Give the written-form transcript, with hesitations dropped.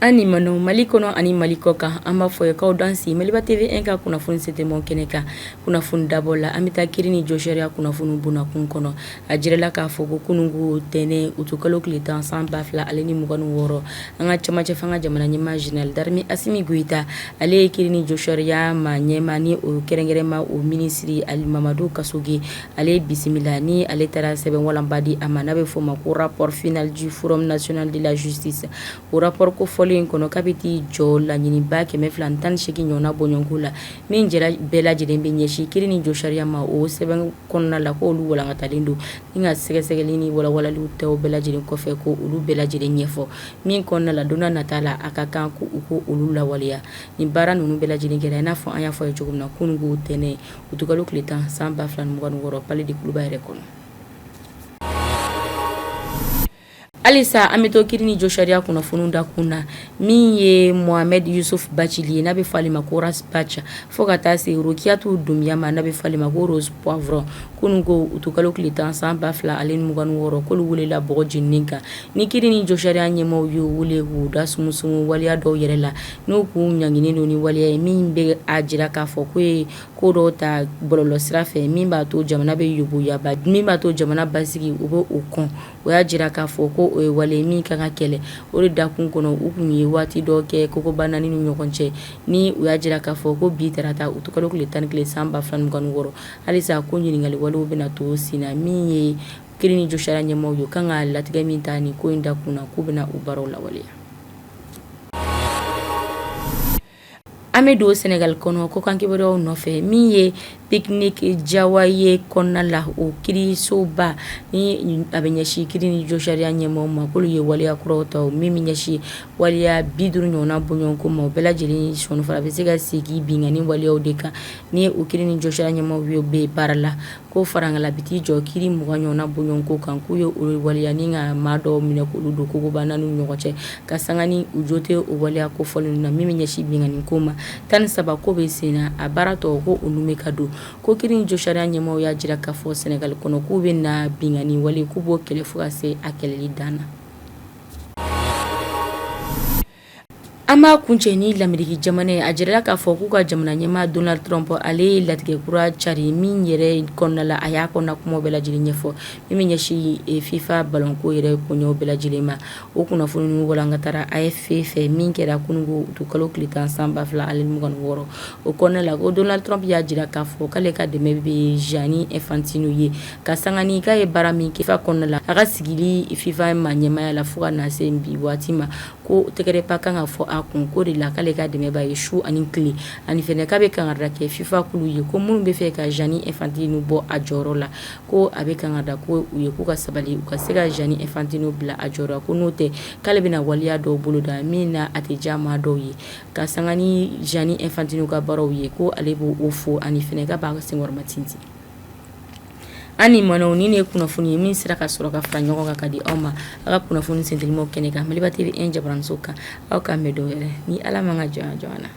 An ni manu Mali kɔnɔ ani Mali kɔ kan, an b'a fɔ ye k'aw danse Maliba TV 1 ka kunnafoni sentɛmɔ kɛnɛ kan. Kunnafoni dabɔ la, an bɛ taa kiri ni josariya kunnafoni bonnakun kɔnɔ. A jirala k'a fɔ ko kununko tɛnɛn utukalo tile 10 san 2026, an ka cɛmancɛ fanga jamana ɲɛmaa général d'armée Asimi Goyita, ale ye kiri ni josariya maa ɲɛmaa ni o kɛrɛnkɛrɛnma o minisiri Ali Mamadu Kasoge, ale bisimila ni ale taara sɛbɛn walanba di a ma n'a bɛ fɔ o ma ko rapport final du Forum national de la justice. O rapport kofɔlen in kɔnɔ, k'a bɛ t'i jɔ laɲiniba 218 ɲɔgɔnna bɔɲɔgɔnko la, min jɛra bɛɛ lajɛlen bɛ ɲɛsin kiri ni josariya ma. O sɛbɛn kɔnɔna la, ko olu walankatalen don ni ka sɛgɛsɛgɛli ni walawalaliw tɔw bɛɛ lajɛlen kɔfɛ, ko olu bɛɛ lajɛlen ɲɛfɔ min kɔnɔna la, don nata la a ka kan ko u ko olu lawaleya. Nin baara ninnu bɛɛ lajɛlen kɛra i n'a fɔ an y'a fɔ ye cogo min na kununko tɛnɛn utukalo tile 10 san 2026 palais de Kuluba yɛrɛ kɔnɔ. Halisa an bɛ to kiri ni josariya kunnafoni dakun na, min ye Mohamed Yusuf Bacili ye n'a bɛ fɔ ale ma ko Ras Bath, fo ka taa se Rokiyatu Dunbiya ma n'a bɛ fɔ ale ma ko Rose Poivron. Kununko utukalo tile 10 san 2026, k'olu welela bɔgɔ jeninen kan ni kiri ni josariya ɲɛmaaw y'u wele k'u da sumusumu waleya dɔw yɛrɛ la, n'u k'u ɲanginen don ni waleya ye min bɛ a jira k'a fɔ k'u ye ko dɔw ta bɔlɔlɔ sira fɛ min b'a to jamana bɛ yoboyaba, min b'a to jamana basigi u bɛ o kɔn. O y'a jira k'a fɔ ko o ye wale min ka kan ka kɛlɛ. O de dakun kɔnɔ, u tun ye waati dɔ kɛ kogoba naani ni ɲɔgɔn cɛ, ni u y'a jira k'a fɔ ko bi tarata utukalo tile 11 san 2026, halisa ko ɲininkali walew bɛna to sen na. Min ye kiri ni josariya ɲɛmaaw ye, u kan ka latigɛ min ta nin ko in dakun na, k'u bɛna u baaraw lawaleya. An bɛ don Senegal kɔnɔ kɔkan kibaruyaw nɔfɛ. Min ye Pikine Guédiawaye kɔnɔna la, o kiirisoba ni a bɛ ɲɛsin kiri ni josariya ɲɛmaaw ma, k'olu ye waleya kuraw ta min bɛ ɲɛsin waleya 50 ɲɔgɔnna bɔɲɔgɔnko ma. O bɛɛ lajɛlen sɔnfara bɛ se ka segin binkanni waleyaw de kan ni o kiri ni josariya ɲɛmaaw bɛ baara la. Ko farankala bɛ t'i jɔ kiri 20 ɲɔgɔnna bɔɲɔgɔnko kan, k'u ye o waleya ni ka maa dɔw minɛ k'olu don kogoba naani ni ɲɔgɔn cɛ, ka sanga ni u jo tɛ o waleya kofɔlen na min bɛ ɲɛsin binkanni ko ma. 13 ko bɛ sen na, a baara tɔ ko olu bɛ ka don. Ko kiri ni josariya ɲɛmaaw y'a jira k'a fɔ Senegal kɔnɔ, k'u bɛ na binkanni wale, k'u b'o kɛlɛ fo ka se a kɛlɛli dan na. An b'a kuncɛ ni Lameriki jamana ye. A jirala k'a fɔ k'u ka jamana ɲɛmaa Donald Trump, ale ye latigɛ kura cari min yɛrɛ kɔnɔna la, a y'a kɔnɔna kuma bɛɛ lajɛlen ɲɛfɔ min bɛ ɲɛsin FIFA balonko yɛrɛ koɲɛw bɛɛ lajɛlen ma. O kunnafoni walankatara AFP fɛ min kɛra kununko utukalo tile 10 san 2026. O kɔnɔna la, ko Donald Trump y'a jira k'a fɔ k'ale ka dɛmɛ bɛ Gianni Infantino ye, ka sanga ni k'a ye baara min kɛ FIFA kɔnɔna la, a ka sigili FIFA maa ɲɛmaaya la fo ka na se bi waati ma, ko tɛgɛrɛba kan ka fɔ a kun. K'o de la k'ale ka dɛmɛ b'a ye su ani tile, ani fɛnɛ k'a bɛ kangarida kɛ FIFA kulu ye, ko minnu bɛ fɛ ka Gianni Infantino bɔ a jɔyɔrɔ la, ko a bɛ kangarida ko u ye k'u ka sabali, u ka se ka Gianni Infantino bila a jɔyɔrɔ, ko n'o tɛ k'ale bɛna waleya dɔw boloda min na a tɛ diya maa dɔw ye. Ka sanga ni Gianni Infantino ka baaraw ye, ko ale b'o fo, ani fɛnɛ k'a b'a senkɔrɔma tintin. An ni mɔnɛw, ni ne ye kunnafoni ye min sera ka sɔrɔ ka fara ɲɔgɔn kan ka di aw ma aw ka kunnafoni sentelimaw kɛnɛ kan, Maliba TV 1 jabaraninso kan. Aw k'an bɛn don wɛrɛ ni Ala ma ka jɔn jɔn na.